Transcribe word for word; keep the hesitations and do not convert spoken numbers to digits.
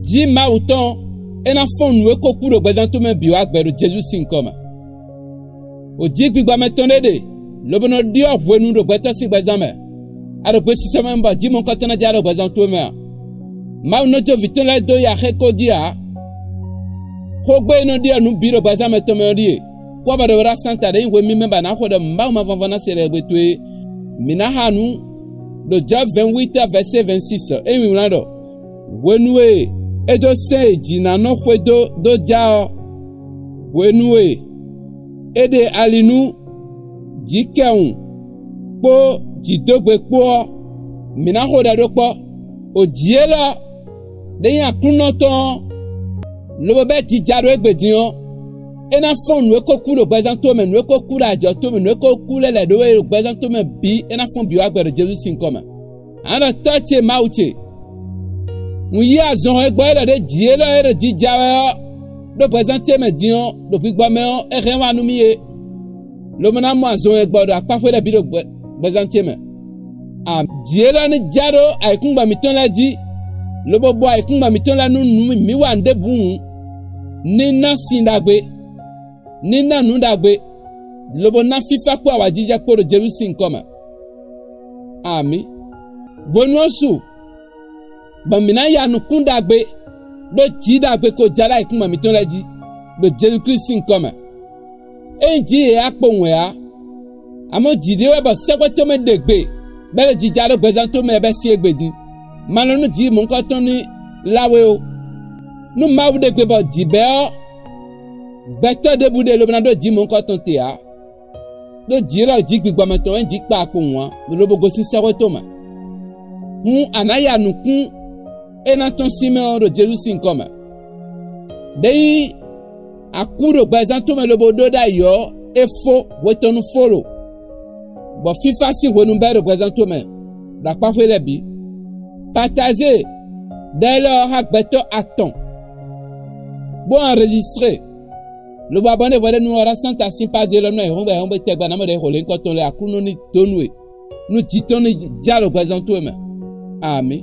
Jǐ Mawu tɔn, é ná fɔ́n nǔ e ko kú ɖo gbɛzán towe mɛ bǐ wá gbɛ ɖo Jezu sín nyǐkɔ mɛ. Wǒ jí gbigbɔmɛ tɔn ɖé ɖe, lobo nɔ ɖyɔ́ hwenu ɖo gbɛtɔ́ sín gbɛzán mɛ. A ɖo gbesisɔ mɛ bɔ jǐ mɔ̌kɔtɔn ná jɛ ɖo gbɛzán towe mɛ a? Mawu nɔ jó vǐ tɔn lɛ́ɛ dó ya xé kó jí ǎ. Xógbe e nɔ ɖyɔ́ nǔ bǐ ɖo gbɛzán mɛ tɔn mɛ ɔ́ ɖíe: Kú ɔ́ bɔ ɖo wɛ ɖó asán ta ɖě nyí hwe mímɛ́ bɔ a nǎ xo ɖɔ Mawu ma vɔnvɔn ná se ɖɛ gbe towe. Mǐ ná xa nǔ ɖo Jɔ̌ vɛ̌nwítɔ́ vɛ̌sé vɛ̌nsísɔ é wínwlán ɖɔ: Hwenu e é dó sɛ́n e jǐ ná nɔ xwedó dó já ɔ́, hwenu e é ɖe ali nú jǐkɛwun kpó jǐdógbe kpó ɔ́, mǐ ná xo ɖɛ ɖó kpɔ́. O jǐ élɔ́ ɖé nyí Aklúnɔ tɔn ɔ́, lobo bɛ́ jija ɖó égbé din ɔ́, é ná fɔ́n nǔ e ko kú ɖo gbɛzán towe mɛ, nǔ e ko kú ɖo ajɔ̌ towe mɛ, nǔ e ko kú lɛ́ lɛ̌ ɖó we ɖo gbɛzán towe mɛ bǐ, é ná fɔ́n bǐ wá gbɛ ɖo Jezu sín nyǐkɔ mɛ. A nɔ Tɔ́ ce Mawu ce, un yí azɔn e gbɔ é ɖɔ ɖé jǐ élɔ́ e ɖo jija wɛ ɔ́ ɖó gbɛzán ce mɛ din ɔ́, ɖo gbigbɔ mɛ ɔ́, é hɛn wá nú mì é, lobo ná mɔ azɔn e gbɔ ɖo akpáxwé lɛ́ɛ bǐ ɖo gbɛzán ce mɛ. Jǐ élɔ́ ní já ɖó ayǐkúngban mǐtɔn lɛ́ɛ jí, lobo bɔ ayǐkúngban mǐtɔn lɛ́ɛ nú nǔ mǐ wa nǔ ɖěbǔ hǔn, ní ná sin ɖagbe, ní ná nǔ ɖagbe, lobo ná fífá kpó awǎjijɛ kpó ɖo Jezu sín nyǐkɔ mɛ. Amǐ. Hwenu ɔ́ su, bɔ mǐ ná ya nukún ɖagbe ɖó jǐ ɖagbe ko ja ɖó ayǐkúngban mǐtɔn lɛ́ɛ jí, ɖo Jezu Klísu sín nyǐkɔ mɛ. Ényí jǐ yě wá kpowun wɛ ǎ, amɔ̌ jǐ ɖé wɛ bɔ sɛ́xwé tɔn mɛ ɖe gbe bɔ é ɖo jija ɖó gbɛzán towe mɛ bɛ́ sín égbé din. Ma nɔ nú jǐ mɔ̌hunkɔtɔn ní lá we ó. Nú Mawu ɖe gbe bɔ jǐ bɛ́ ɔ́, gbɛtɔ́ ɖěbǔ ɖe lobo ná ɖó jǐ mɔ̌hunkɔtɔn te ǎ. Ɖó jǐ élɔ́ jí gbigbɔmɛ tɔn wɛ nyí jǐ kpa kpowun ǎ, lobo gosín sɛ́xwé tɔn mɛ. Hǔn a nǎ ya nǔkún e ná tɔ́n sín mɛ ɔ́ ɖo Jezu sín nyǐkɔ mɛ. Ɖěnyí a kú ɖo gbɛzán towe mɛ lobo ɖó ɖ'ayǐ ɔ́, é fó, hwe tɔn nu fó lo, bɔ fífá sín hwenu bɛ́ ɖo gbɛzán towe mɛ ɖo akpáxwé lɛ́ɛ bǐ. Patajé ɖɛ élɔ́ ɔ́ xá gbɛtɔ́ atɔn, bó anrezistré, lobo abɔ́ ɖé hwɛɖénu ɔ́ ɖó asán ta sín pazé élɔ́ nú ayǐhɔ́ngbe ayǐhɔ́ngbe tɛgbɛ ná mɔ ɖě xo lě nyǐkɔ tɔn lɛ́ɛ Aklúnɔ ní dó nú we, nú jǐ tɔn ní já ɖo gbɛzán towe mɛ. Amǐ.